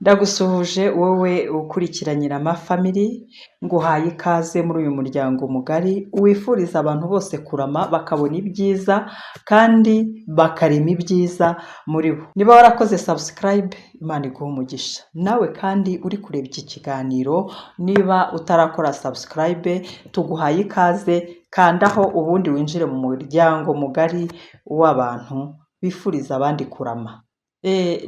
Ndagusuhuje wowe ukurikiranye Rama Family, nguhaye ikaze muri uyu muryango mugari wifuriza abantu bose kurama bakabona ibyiza kandi bakarema ibyiza muri bo. Niba warakoze subscribe, Imana iguhe umugisha. Nawe kandi uri kureba iki kiganiro, niba utarakora subscribe, tuguhaye ikaze, kandaho ubundi winjire mu muryango mugari w'abantu bifuriza abandi kurama.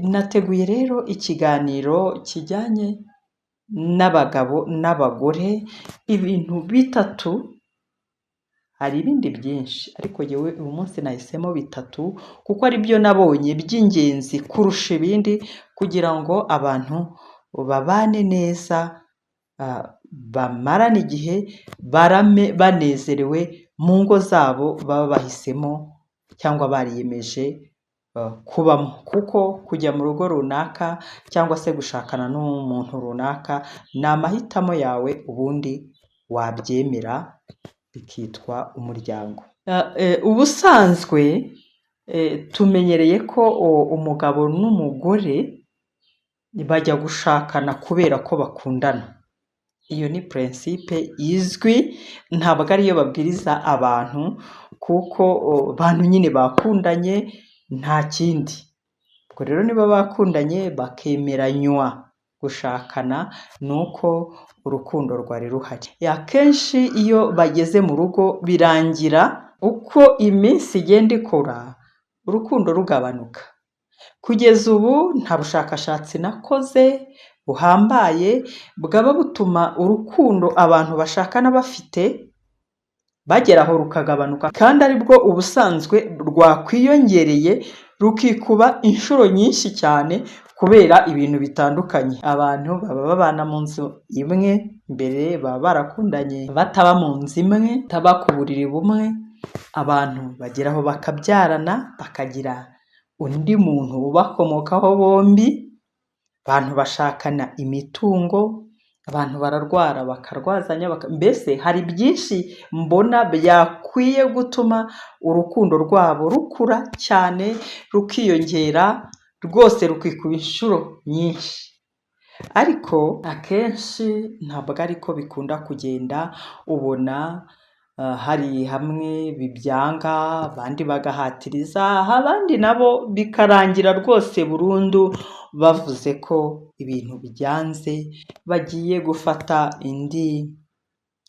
Nateguye rero ikiganiro kijyanye n'abagabo n'abagore, ibintu bitatu, hari ibindi byinshi ariko jyewe uyu munsi nahisemo bitatu kuko ari byo nabonye by'ingenzi kurusha ibindi kugira ngo abantu babane neza, bamarane igihe, barame banezerewe mu ngo zabo baba bahisemo cyangwa bariyemeje kubamo, kuko kujya mu rugo runaka cyangwa se gushakana n'umuntu runaka ni amahitamo yawe, ubundi wabyemera bikitwa umuryango. Ubusanzwe tumenyereye ko umugabo n'umugore bajya gushakana kubera ko bakundana. Iyo ni principe izwi, ntabwo ariyo babwiriza abantu kuko abantu nyine bakundanye nta kindi. Ubwo rero niba bakundanye bakemeranywa gushakana ni uko urukundo rwari ruhari. Akenshi iyo bageze mu rugo birangira uko iminsi igenda ikura urukundo rugabanuka. Kugeza ubu nta bushakashatsi nakoze buhambaye bwaba butuma urukundo abantu bashakana bafite bagera aho rukagabanuka kandi aribwo ubusanzwe rwakwiyongereye rukikuba inshuro nyinshi cyane kubera ibintu bitandukanye. Abantu baba babana mu nzu imwe, mbere baba barakundanye bataba mu nzu imwe, bataba ku buriri bumwe, abantu bageraho bakabyarana bakagira undi muntu ubakomokaho bombi, abantu bashakana imitungo, abantu bararwara bakarwazanya, mbese hari byinshi mbona byakwiye gutuma urukundo rwabo rukura cyane, rukiyongera rwose rukikuba inshuro nyinshi. Ariko akenshi ntabwo ariko bikunda kugenda, ubona hari hamwe bibyanga, abandi bagahatiriza, abandi nabo bikarangira rwose burundu bavuze ko ibintu byanze, bagiye gufata indi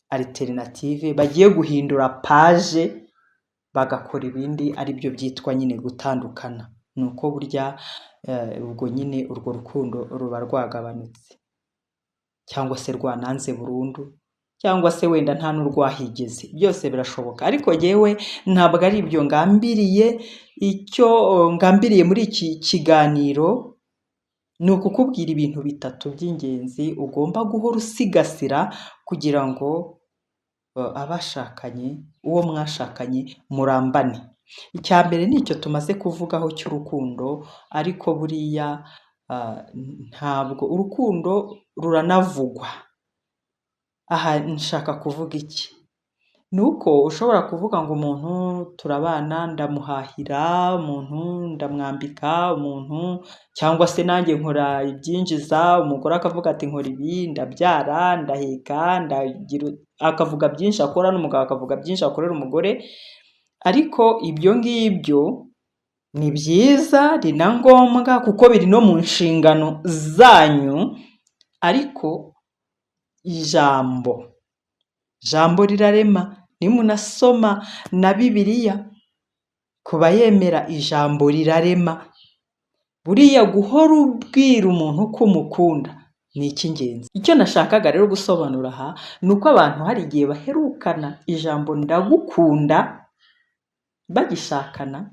alternative, bagiye guhindura page bagakora ibindi aribyo byitwa nyine gutandukana. Ni uko burya ubwo nyine urwo rukundo ruba rwagabanutse cyangwa se rwananze burundu cyangwa se wenda nta n'urwahigeze, byose birashoboka. Ariko jyewe ntabwo ari ibyo ngambiriye, icyo ngambiriye muri iki kiganiro ni ukukubwira ibintu bitatu by'ingenzi ugomba guhora usigasira kugira ngo abashakanye, uwo mwashakanye murambane. Icya mbere ni icyo tumaze kuvugaho cy'urukundo, ariko buriya ntabwo urukundo ruranavugwa. Aha nshaka kuvuga iki? Ni uko ushobora kuvuga ngo umuntu turabana ndamuhahira, umuntu ndamwambika, umuntu cyangwa se nanjye nkora ibyinjiza, umugore akavuga ati nkora ibi, ndabyara, ndaheka, ndagira, akavuga byinshi akora n'umugabo akavuga byinshi akorera umugore, ariko ibyo ngibyo ni byiza ni na ngombwa kuko biri no mu nshingano zanyu, ariko ijambo, ijambo rirarema, nimunasoma na Bibiliya ku bayemera ijambo rirarema. Buriya guhora ubwira umuntu ko umukunda ni icy'ingenzi. Icyo nashakaga rero gusobanura aha ni uko abantu hari igihe baherukana ijambo ndagukunda bagishakana,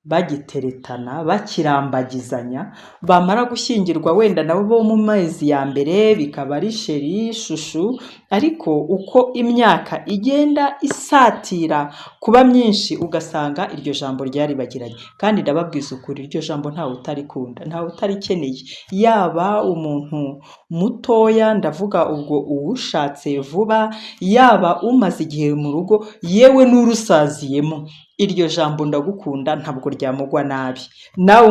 bagiteretana, bakirambagizanya, bamara gushyingirwa wenda nabo bo mu mezi ya mbere bikaba ari chéri, chouchou, ariko uko imyaka igenda isatira kuba myinshi ugasanga iryo jambo ryaribagiranye. Kandi ndababwiza ukuri iryo jambo ntawe utarikunda, ntawe utarikeneye, yaba umuntu mutoya ndavuga ubwo uwushatse vuba, yaba umaze igihe mu rugo, yewe n'urusaziyemo. Iryo jambo ndagukunda ntabwo ryamugwa nabi. Nawe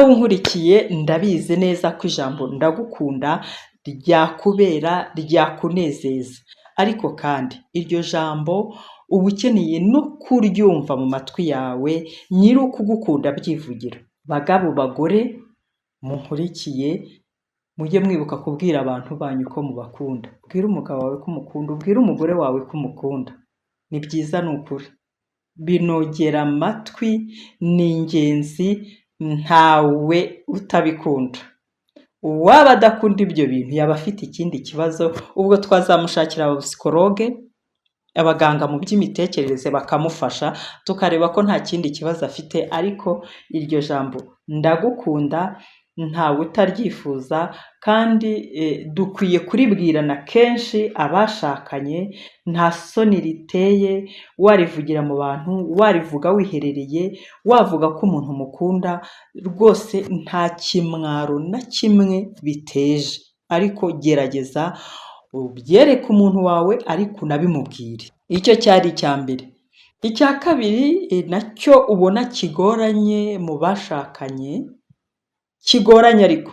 unkurikiye, ndabizi neza ko ijambo ndagukunda ryakubera, ryakunezeza. Ariko kandi iryo jambo uba ukeneye no kuryumva mu matwi yawe, nyiri ukugukunda abyivugira. Bagabo, bagore munkurikiye, mujye mwibuka kubwira abantu banyu ko mubakunda. Ubwire umugabo wawe ko umukunda, ubwire umugore wawe ko umukunda. Ni byiza, ni ukuri. Binogera amatwi, ni ingenzi, ntawe utabikunda. Uwaba adakunda ibyo bintu yaba afite ikindi kibazo, ubwo twazamushakira abapsychologue, abaganga mu by'imitekerereze bakamufasha, tukareba ko nta kindi kibazo afite. Ariko iryo jambo ndagukunda ntawe utaryifuza, kandi dukwiye kuribwirana kenshi abashakanye, nta soni riteye, warivugira mu bantu, warivuga wiherereye, wavuga ko umuntu umukunda, rwose nta kimwaro na kimwe biteje. Ariko gerageza ubyereke umuntu wawe, ariko unabimubwire. Icyo cyari icya mbere. Icya kabiri nacyo ubona kigoranye mu bashakanye, kigoranye ariko,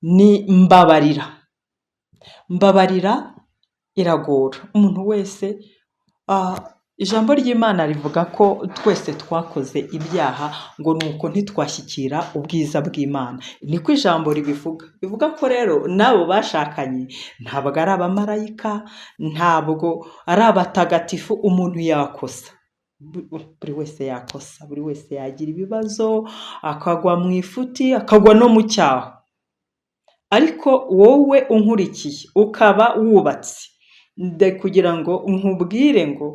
ni mbabarira. Mbabarira iragora. Umuntu wese, ijambo ry'Imana rivuga ko twese twakoze ibyaha, ngo ni uko ntitwashyikira ubwiza bw'Imana. Niko ijambo ribivuga. Bivuga ko rero n'abo bashakanye ntabwo ari abamarayika, ntabwo ari abatagatifu, umuntu yakosa. Buri wese yakosa, buri wese yagira ibibazo, akagwa mu ifuti, akagwa no mu cyaha. Ariko wowe unkurikiye ukaba wubatse, kugira ngo nkubwire ngo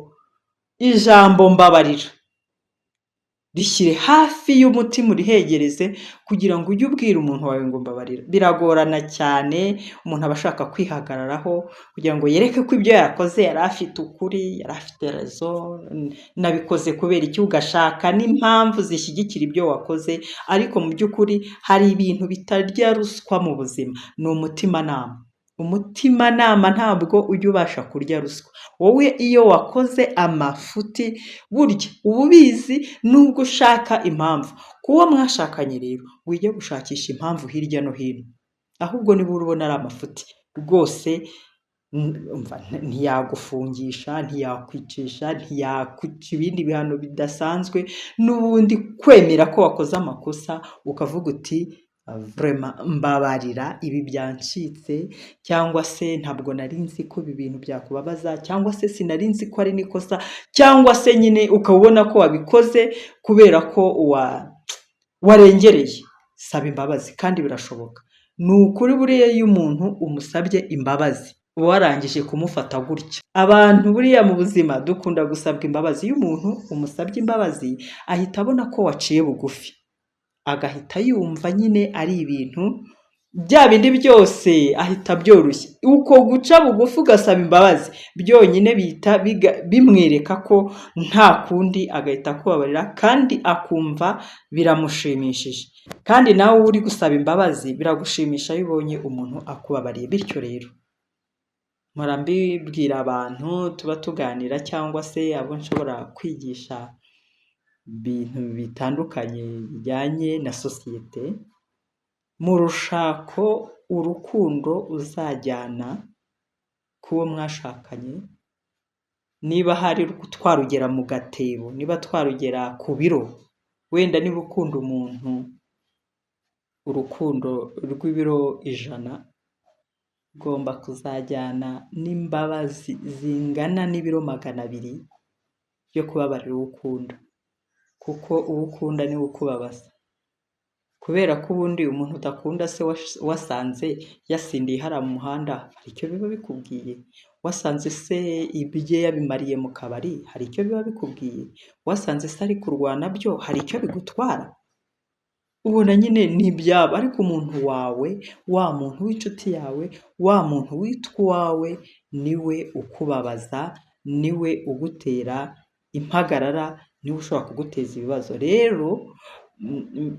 ijambo mbabarira rishyire hafi y'umutima, urihegereze kugira ngo ujye ubwira umuntu wawe ngo mbabarira. Biragorana cyane, umuntu aba ashaka kwihagararaho kugira ngo yereke ko ibyo yakoze yari afite ukuri, yari afite raison, nabikoze kubera iki, ugashaka n'impamvu zishyigikira ibyo wakoze. Ariko mu by'ukuri hari ibintu bitarya ruswa mu buzima, ni umutimanama. Umutimanama ntabwo ujya ubasha kurya ruswa. Wowe iyo wakoze amafuti burya uba ubizi nubwo ushaka impamvu. Ku wo mwashakanye rero wijya gushakisha impamvu hirya no hino, ahubwo niba ubona ari amafuti rwose ntiyagufungisha, ntiyakwicisha, ntiyakuca ibindi bihano bidasanzwe, n'ubundi kwemera ko wakoze amakosa ukavuga uti vraiment mbabarira, ibi byancitse, cyangwa se ntabwo nari nzi ko ibi bintu byakubabaza, cyangwa se sinari nzi ko ari n'ikosa, cyangwa se nyine ukaba ubona ko wabikoze kubera ko warengereye. Saba imbabazi kandi birashoboka. Ni ukuri, buriya iyo umuntu umusabye imbabazi uba warangije kumufata gutya. Abantu buriya mu buzima dukunda gusabwa imbabazi. Iyo umuntu umusabye imbabazi ahita abona ko waciye bugufi, agahita yumva nyine ari ibintu bya bindi byose ahita abyoroshya. Uko guca bugufi ugasaba imbabazi byonyine bihita bimwereka ko nta kundi, agahita akubabarira kandi akumva biramushimishije. Kandi nawe uri gusaba imbabazi biragushimisha iyo ubonye umuntu akubabariye. Bityo rero mpora mbibwira abantu tuba tuganira cyangwa se abo nshobora kwigisha ibintu bitandukanye bijyanye na sosiyete, mu rushako urukundo uzajyana k'uwo mwashakanye, niba hari twarugera mu gatebo, niba twarugera ku biro, wenda niba ukunda umuntu urukundo rw'ibiro 100, ugomba kuzajyana n'imbabazi zingana n'ibiro 200 byo kubabarira uwo ukunda, kuko uwo ukunda niwe ukubabaza. Kubera ko ubundi umuntu udakunda se wasanze yasindiye hariya mu muhanda, hari icyo biba bikubwiye? Wasanze se ibye yabimariye mu kabari, hari icyo biba bikubwiye? Wasanze se ari kurwana byo, hari icyo bigutwara? Ubona nyine ni ibyabo. Ariko umuntu wawe, wa muntu w'inshuti yawe, wa muntu witwa uwawe, niwe ukubabaza, niwe ugutera impagarara, niwe ushobora kuguteza ibibazo. Rero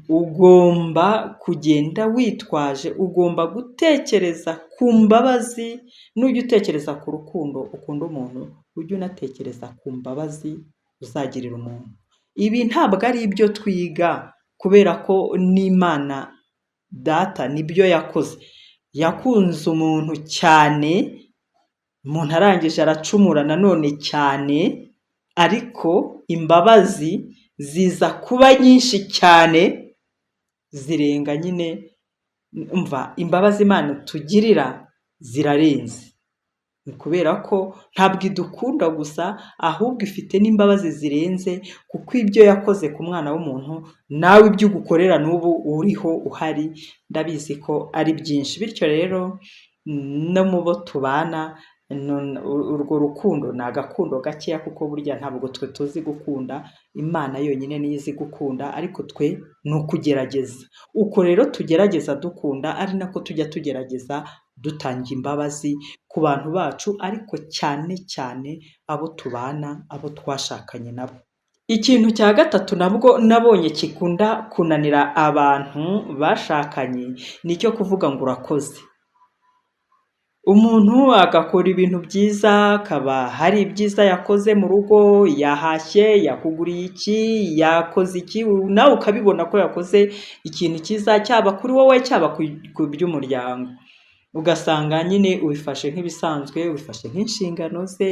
ugomba kugenda witwaje, ugomba gutekereza ku mbabazi. Nujya utekereza ku rukundo ukunda umuntu, ujye unatekereza ku mbabazi. uzagirira umuntu. Ibi ntabwo ari ibyo twiga kubera ko n'Imana Data nibyo yakoze. Yakunze umuntu cyane, umuntu arangije aracumura nanone cyane, ariko imbabazi ziza kuba nyinshi cyane, zirenga nyine, umva imbabazi Imana itugirira zirarenze. Ni kubera ko ntabwo idukunda gusa, ahubwo ifite n'imbabazi zirenze, kuko ibyo yakoze ku mwana w'umuntu, nawe ibyo ugukorera n'ubu uriho uhari, ndabizi ko ari byinshi. Bityo rero no mu bo tubana, urwo rukundo ni agakundo gakeya, kuko burya ntabwo twe tuzi gukunda, Imana yonyine niyo izi gukunda, ariko twe ni ukugerageza. Uko rero tugerageza dukunda, ari nako tujya tugerageza dutanga imbabazi ku bantu bacu, ariko cyane cyane abo tubana, abo twashakanye nabo. Ikintu cya gatatu nabwo nabonye gikunda kunanira abantu bashakanye, ni icyo kuvuga ngo urakoze. Umuntu agakora ibintu byiza, akaba hari ibyiza yakoze mu rugo, yahashye, yakuguriye iki, yakoze iki, nawe ukabibona ko yakoze ikintu cyiza, cyaba kuri wowe, cyaba ku by'umuryango. Ugasanga nyine ubifashe nk'ibisanzwe, ubifashe nk'inshingano ze,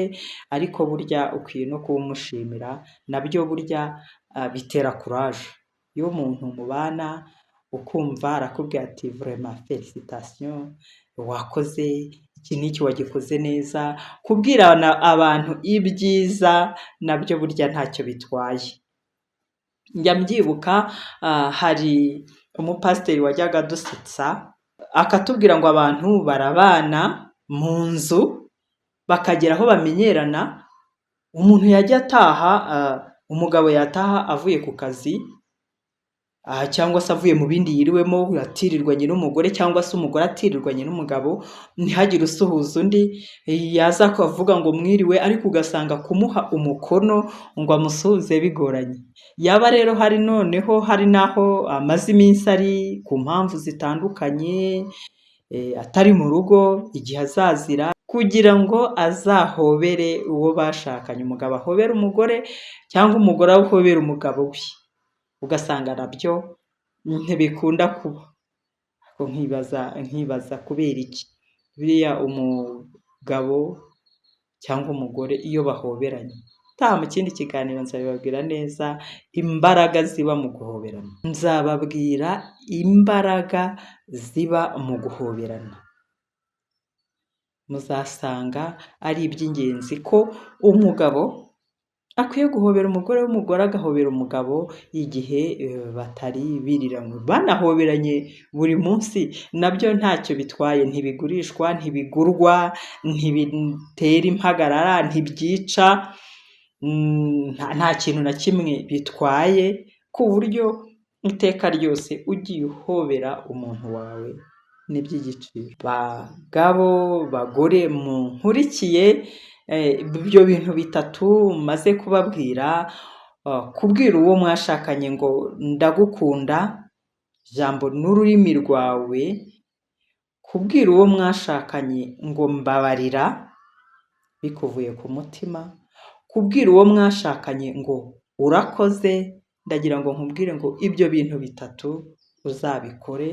ariko burya ukwiye no kuwumushimira, nabyo burya bitera courage. Iyo umuntu mubana ukumva arakubwira ati vraiment félicitations, wakoze iki n'iki wagikoze neza, kubwirana abantu ibyiza nabyo burya ntacyo bitwaye. Njya mbyibuka hari umupasiteri wajyaga adusetsa, akatubwira ngo abantu barabana mu nzu bakagera aho bamenyerana, umuntu yajya ataha, umugabo yataha avuye ku kazi cyangwa se avuye mu bindi yiriwemo, atirirwanye n'umugore cyangwa se umugore atirirwanye n'umugabo, ntihagire usuhuza undi, yaza akavuga ngo mwiriwe, ariko ugasanga kumuha umukono ngo amusuhuze bigoranye. Yaba rero hari noneho hari n'aho amaze iminsi ari ku mpamvu zitandukanye, atari mu rugo, igihe azazira kugira ngo azahobere uwo bashakanye, umugabo ahobere umugore cyangwa umugore ahobere umugabo we, ugasanga nabyo ntibikunda kuba. Nkibaza kubera iki? Buriya umugabo cyangwa umugore iyo bahoberanye, ubutaha mu kindi kiganiro nzabibabwira neza imbaraga ziba mu guhoberana, nzababwira imbaraga ziba mu guhoberana. Muzasanga ari iby'ingenzi ko umugabo akwiye guhobera umugore, umugore agahobera umugabo igihe batari biriranywe, banahoberanye buri munsi nabyo ntacyo bitwaye, ntibigurishwa, ntibigurwa, ntibitera impagarara, ntibyica, nta kintu na kimwe bitwaye, ku buryo iteka ryose ugiye uhobera umuntu wawe ni iby'igiciro. Bagabo, bagore munkurikiye, ibyo bintu bitatu maze kubabwira, kubwira uwo mwashakanye ngo ndagukunda, ijambo n'ururimi rwawe, kubwira uwo mwashakanye ngo mbabarira bikuvuye ku mutima, kubwira uwo mwashakanye ngo urakoze, ndagira ngo nkubwire ngo ibyo bintu bitatu uzabikore,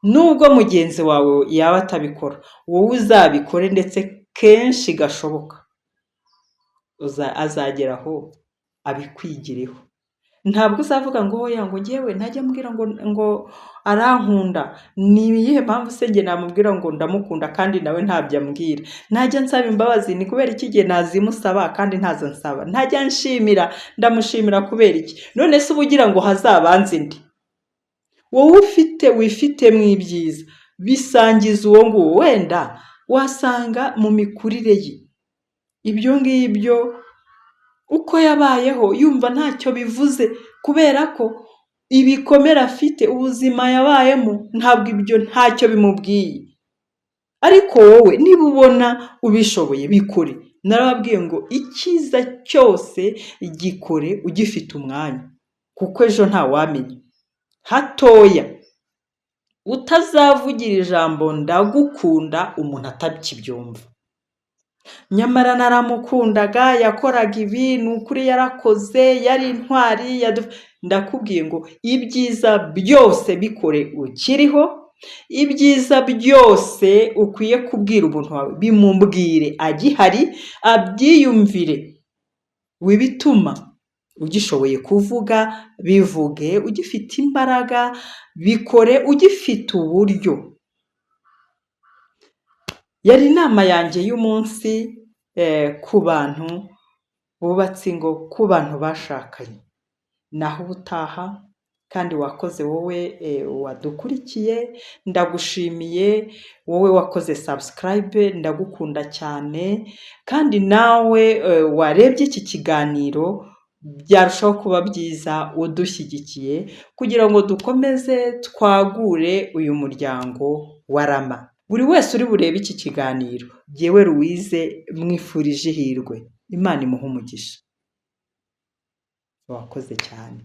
nubwo mugenzi wawe yaba atabikora, wowe uzabikore ndetse kenshi gashoboka, azagera aho abikwigireho. Ntabwo uzavuga ngo oya ngo njyewe ntajya ambwira ngo arankunda, ni iyihe mpamvu se njye namubwira ngo ndamukunda kandi nawe ntabyo ambwira? Ntajya ansaba imbabazi, ni kubera iki igihe nazimusaba kandi ntazo ansaba? Ntajya anshimira, ndamushimira kubera iki? None se uba ugira ngo hazabanze indi? Wowe ufite wifitemo ibyiza, bisangiza uwo nguwo, wenda wasanga mu mikurire ye ibyo ngibyo uko yabayeho yumva ntacyo bivuze, kubera ko ibikomere afite, ubuzima yabayemo, ntabwo ibyo ntacyo bimubwiye. Ariko wowe niba ubona ubishoboye bikore. Narababwiye ngo icyiza cyose gikore ugifite umwanya, kuko ejo ntawamenya. Hatoya utazavugira ijambo ndagukunda umuntu atakibyumva. Nyamara naramukundaga, yakoraga ibi, ni ukuri yarakoze, yari intwari, ndakubwiye ngo ibyiza byose bikore ukiriho, ibyiza byose ukwiye kubwira umuntu wawe bimubwire agihari, abyiyumvire, wibituma ugishoboye kuvuga bivuge, ugifite imbaraga bikore, ugifite uburyo. Yari inama yanjye y'umunsi ku bantu bubatse ingo, ku bantu bashakanye. Naho ubutaha kandi wakoze wowe wadukurikiye, ndagushimiye wowe wakoze subscribe, ndagukunda cyane kandi nawe warebye iki kiganiro byarushaho kuba byiza udushyigikiye kugira ngo dukomeze twagure uyu muryango wa Rama. Buri wese uri burebe iki kiganiro, jyewe Louise mwifurije ihirwe, Imana imuhe umugisha. Wakoze cyane.